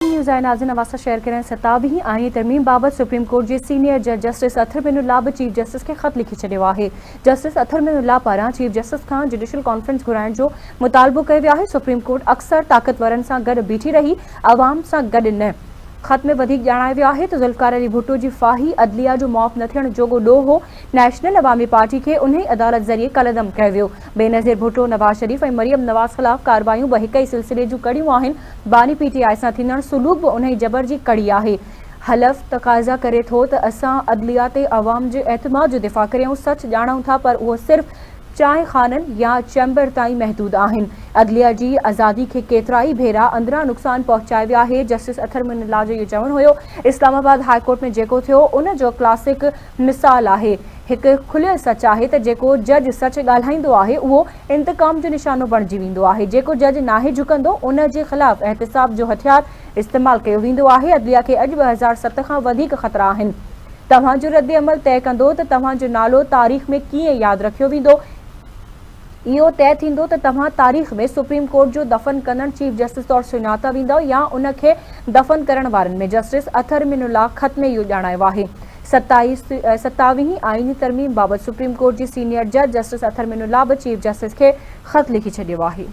Breaking news آهي ناظرين اوهان سان شيئر ڪريان ستاويهين آئيني ترميم بابت سپريم ڪورٽ جي سينيئر جج جسٽس اطهر من الله به چيف جسٽس کي خط لکي ڇڏيو آهي جسٽس اطهر من الله پاران چيف جسٽس کان جڊيشل ڪانفرنس گهرائڻ جو مطالبو ڪيو ويو آهي سپريم ڪورٽ اڪثر طاقتورن سان گڏ بيٺي رهي عوام سان گڏ نه. خط ۾ وڌيڪ ڄاڻايو ويو آهي ته ذوالفقار علي ڀٽو جي ڦاهي عدليه جو معاف نه ٿيڻ جوڳو ڏوهه هو، نيشنل عوامي پارٽي کي انهي عدالت ذريعي ڪالعدم ڪيو ويو. بينظير ڀٽو، نواز شريف ۽ مريم نواز خلاف ڪارروايون به هڪ ئي سلسلي جون ڪڙيون آهن، باني پي ٽي آء سان ٿيندڙ سلوڪ به انهي جبر جي ڪڙي آهي. حلف تقاضا ڪري ٿو ته اسان عدليه تي عوام جي اعتماد جو دفاع ڪريون، سچ ڄاڻون ٿا پر اهو صرف چانهه خانن يا چيمبر تائين محدود آهن. عدليه جي آزادي کي ڪيترائي ڀيرا اندران نقصان پهچايو ويو آهي، جسٽس اطهر من الله جو اهو چوڻ هيو اسلام آباد هاء ڪورٽ ۾ جيڪو ٿيو ان جو ڪلاسڪ مثال آهي، هڪ کليل سچ آهي ته جيڪو جج سچ ڳالهائيندو آهي اهو انتقام جو نشانو بڻجي ويندو آهي، جيڪو جج ناهي جهڪندو ان جي خلاف احتساب جو هٿيار استعمال ڪيو ويندو آهي، عدليه کي اڄ 2007 کان وڌيڪ خطرا آهن. توهان جو ردعمل طئي ڪندو ته توهان جو نالو تاريخ ۾ ڪيئن ياد رکيو ويندو. اهو طئي ٿيندو ته توهان تاريخ ۾ سپريم ڪورٽ جو دفن ڪندڙ چيف جسٽس طور سڃاتا ويندؤ يا ان کي دفن ڪرڻ وارن ۾. جسٽس اطهر من الله خط ۾ اهو ڄاڻايو آهي. ستاويهين آئيني ترميم بابت سپريم ڪورٽ جي سينيئر جج جسٽس اطهر من الله به چيف جسٽس کي خط لکي ڇڏيو آهي.